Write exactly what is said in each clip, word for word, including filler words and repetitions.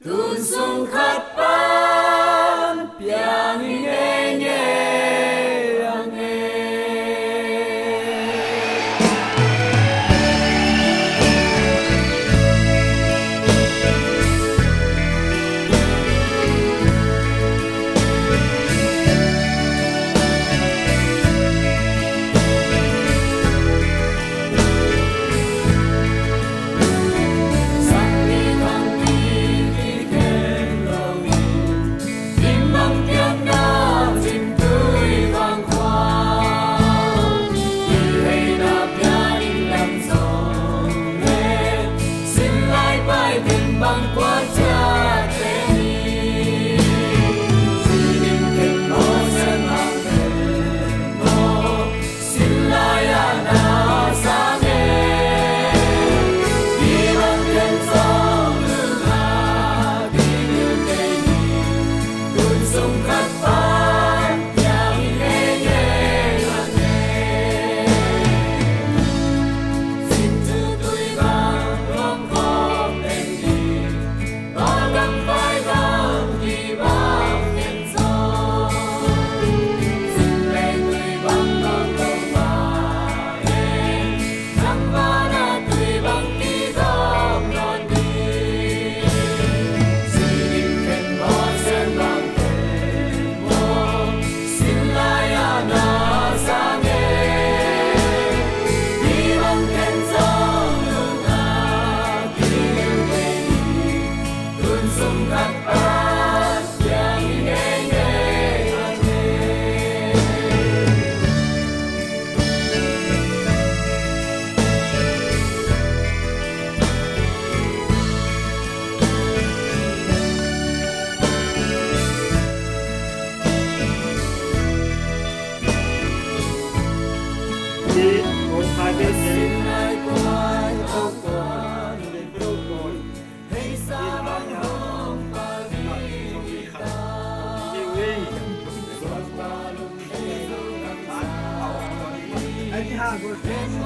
Tun sung khat pan piang hi ngei ngei a ngei.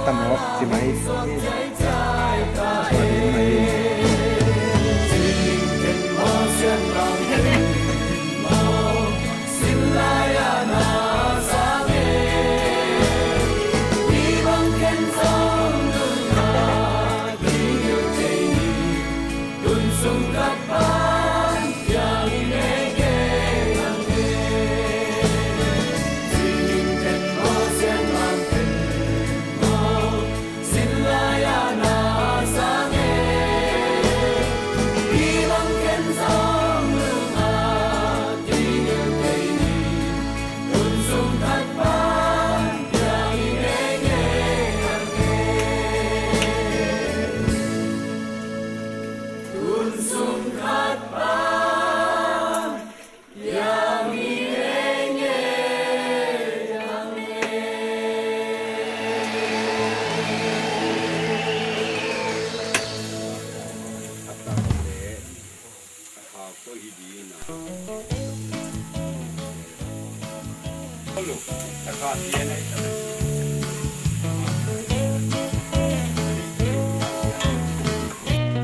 Tam awk ci mai. Tua ding mai.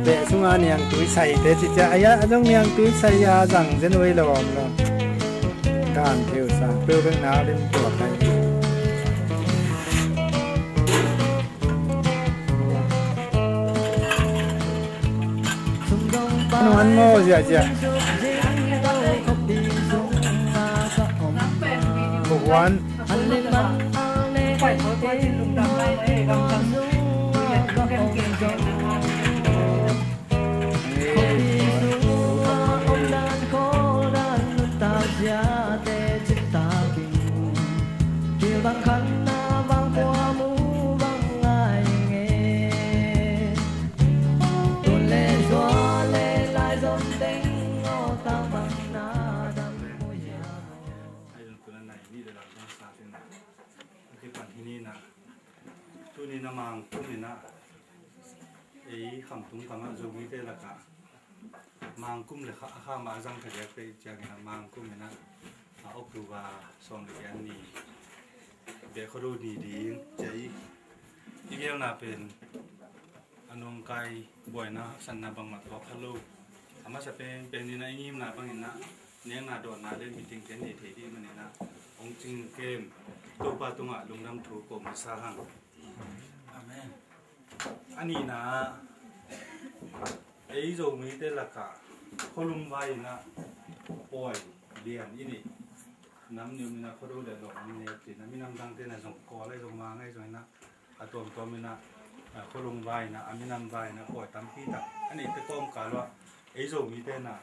Beh sunga niangtui saite cicia, aya, a zong niangtui sai a zang zen oi lo om lo. Kan theu sa, peu bek na lim tua kai. Nuan maw, ziahziah? Bukwan. Tuni na Mang kum in ah, ei Khamtung kam ah Zomite lakah Mang kum le kha, a kha mah a zang kha diak te ciangin ah Mang kum in ah, a October sawm le giat ni, Beh Khuado ni ding ci a, i geelna pen a nawngkai buaina haksatna bangmah tuak kha lo. A masa penpen in ah i ngimna bangin ah nekna dawnna le meeting te nei thei dih manin ah hong cingkem Topa tungah lungdam thu kong sa hang. Amen. A nihna ah ei Zomite lakah khualung vai in ah pawi lian i neih nam ni om in ah Khuado le Lawng an nek cih in ah minam dangte in ah zong Kawl ahi zong Mang ahi zong in ah a tuamtuam in ah, a, khualung vai in ah, a minam vai in ah pawi tampi tak a neihte kawmkal ah ei Zomite in ah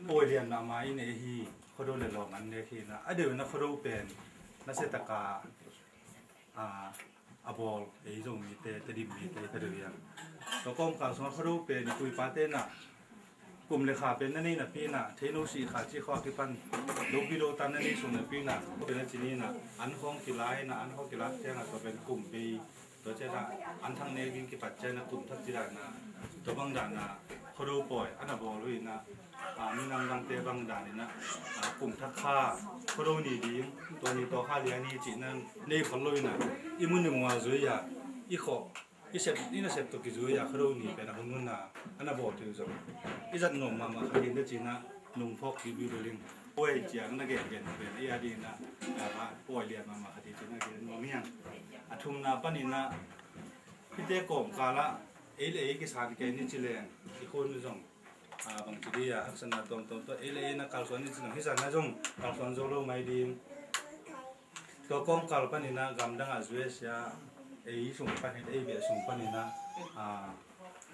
pawi lian mahmah i neih hi. Khuado le Lawng an nek hi in ah a deuh in ah Khuado pen nasia taka, a, a bawl ei Zomite, Tedim mite ka deuh hi a. Tua kawmkal sungah Khuado pen i pu i pate in ah kum le kha pen na nei napi in ah, theino sih kha cih khawng a kipan lopi lo tan na nei sung napi in ah, pen a cini in ah an khawng kila in ah, an khawng kila ciang ah tua pen kum bei, tua ciang ah an thak nek ding kipat ciang ah kum thak ci dan ah, tua bang dan ah Khuado pawi a na bawl uh in ah, a, minam dangte bang dan in ah, a, kum thak kha Khuado ni ding, tua ni tua kha lian ni cih na nei khol lo in ah, i mun i mual zui ah, i khawh i sep, i nasep tawh kizui a Khuado ni pen a hun hun a, a na bawl thei uh zong i zat nuam mahmah kha ding te cih in ah nung phawk kik viu ding. Pawi ciang na gengen pen ei a ding in ah, a, pawi lian mahmah kha ding cih in ah gen nuam hi hang. A thumna panin ah hihte kawmkal ah ei le ei kisan kei ni ci leng i khun zong, a, bangci dih a haksatna tuamtuam tawh ei le ei na kalsuan ni ci leng hih zan ah zong kalsuan zo lo mai ding. Tua kawmkal panin ah gamdang ah U S A ei sung pan hi, ei beh sung panin ah, a,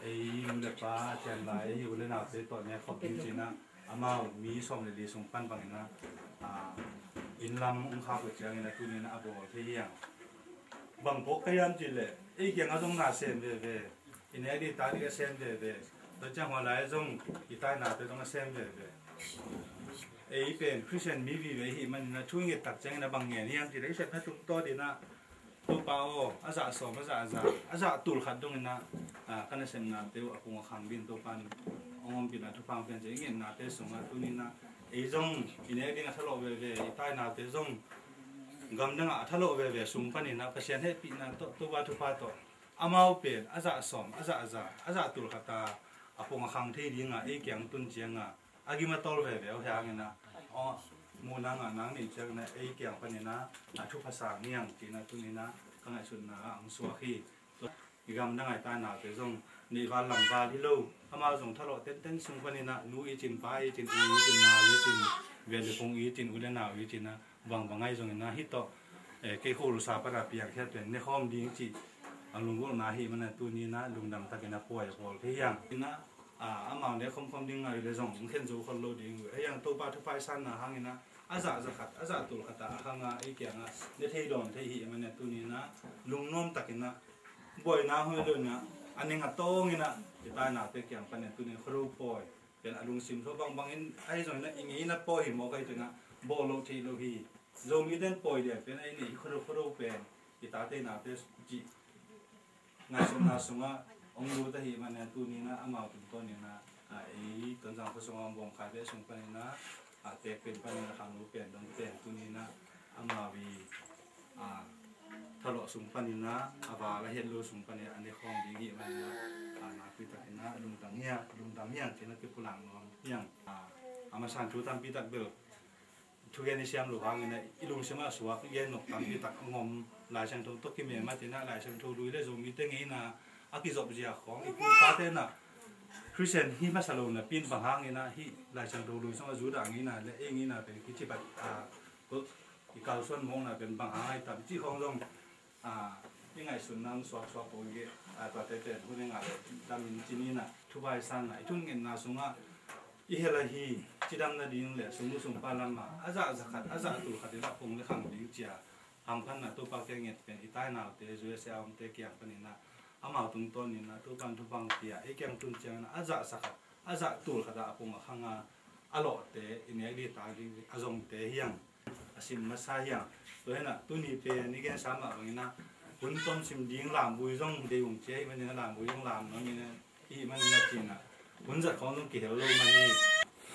ei nu le pa cian lai ei u le naute tawh nek khop ding cih in ah amau mi sawm le li sung pan bangin ah, a, inn lam hong khak uh ciangin ah tuni in ah a bawl thei hi hang. Bang phawk ka hiam cih leh ei kiangah zong na sem veve, i nek ding tak ding a sem veve. Tua ciang hua lai zong i tai naute zong a sem veve. Ei pen Christian mi vive i hih manin ah thu i nget tak ciangin ah bang ngen hiam cih leh i sepna tungtawn in ah Topa aw, a zah sawm, a zah za, a zah tul khat dongin ah, a, ka nasepnate uh a pung a khang dingin Topa in hong ompih in ah thupha hong pia in ah i ngetnate sungah tuni in ah ei zong i nek ding a thalawh veve, i tai naute zong gamdang ah a thalawh veve sung panin ah Pasian hehpihna tawh, Topa thupha tawh amau pen a zah sawm, a zah za, a zah tul khat a a pung a khang thei ding a ei kiang tun ciang a a gim a tawl veve uh hi hangin ah, aw, muhna ngahna nei ciangin ah ei kiang panin ah a thupha sang hi hang cih in ah tuni in ah ka ngaihsutna ah hong suak hi. I gamdang ah i tai naute zong neihval lamval hi lo, amau zong thalawh tenten sung panin ah nu i cin, pa i cin, u i cin, nau i cin, vel le phung i cin, u le nau i cin ah bangbang ahi zongin ah hih tawh, eh, kei khuarusa pan a piangkhiat pen ne khawm ding cih a lunggulhna ahih manin ah tuni in ah lungdam takin ah pawi a bawl thei hi hang. In ah, a, amau ne khomkhom ding ngai le zong hong khen zo khol lo ding uh. Ahi hang Topa thupha i sanna hangin ah a zah za khat, a zah tul khat a a khang a ei kiangah ne thei dawn thei ahih manin ah tuni in ah lungnuam takin ah buaina hoih lo in ah a ning a tawng in ah i tai naute kiang panin ah tuni in Khuado pawi pen a lungsim thaw bangbang in ahi zongin ah i ngeina pawi hi mawk ahi tuni in ah bawl loh theih loh hi. Zomite in pawi lian pen a i neih hi Khuado, Khuado pen i tate naute cih ngaihsutna sungah hong lut ahih manin ah tuni in ah amau tungtawn in ah, a, ei Tonzang khua sungah hong bawm khai beh sung panin ah, a, tek pen panin ah khangno pen dong pen tuni in ah amau i, a, thalawh sung panin ah a val a het lo sung panin ah a ne khawm ding ahih manin ah, a, nakpi takin ah lungdam hi hang, lungdam hi hang cih in ah kipulak nuam hi hang. A, a masa in thu tampi tak bel thugen i siam loh hangin ah i lungsim ah suak i gen nop tampi tak hong om. Lai Siangtho tawh kimem a, tua in ah Lai Siangtho lui le Zomite ngeina a kizop zia khawng i pu i pate in ah Christian hi masa lo napi in bang hangin ah hih Lai Siangtho lui sungah Judah ngeina le ei ngeina pen kici pah, a, i kalsuan mawkna pen bang hang ahi tam cih khawng zong, a, i ngaihsutna hong suaksuak ko i, a, tuate pen hun i ngah le dam in ci ni in ah thupha i sanna i thungetna sungah i hel ahi cidam nading le sung nu sung pa lamah a zah za khat, a zah tul khat in a pung le khang ding ci a hamphatna Topa kiang nget pen i tai naute U S A omte kiang panin ah amau tungtawn in ah Topa in thupha hong pia ei kiang tun ciangin ah a zah za khat, a zah tul khat a a pung a khang a a lawhte i nek ding tak ding a zongte hi hang. A sim masa hi hang. Tua hi in ah tuni pen i gensa mah bangin ah hun tom sim ding lamvui zong dei ung ci ahih manin ah lamvui zong lam nuam in ah, ihih manin ah ci in ah hun zat khawng zong kihel lo mah hi.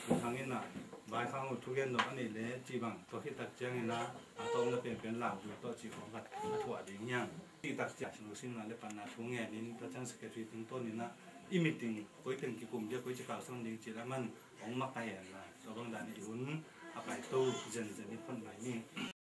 Hun hang in ah vaikhak uh thugen nop a neih le cih bang tua khit tak ciangin ah a tawpna penpen lamvui tawh cih khawng khat a thuah ding hi hang. Cih tak ciang lungsim na le panna thu ngen in tua ciang secretary tungtawn in ah i meeting koi teng kikum dia, koi ci kau sang ding ci la man hong makaih hen la, tua bang dan i hun a paito zenzen i phot mai ni.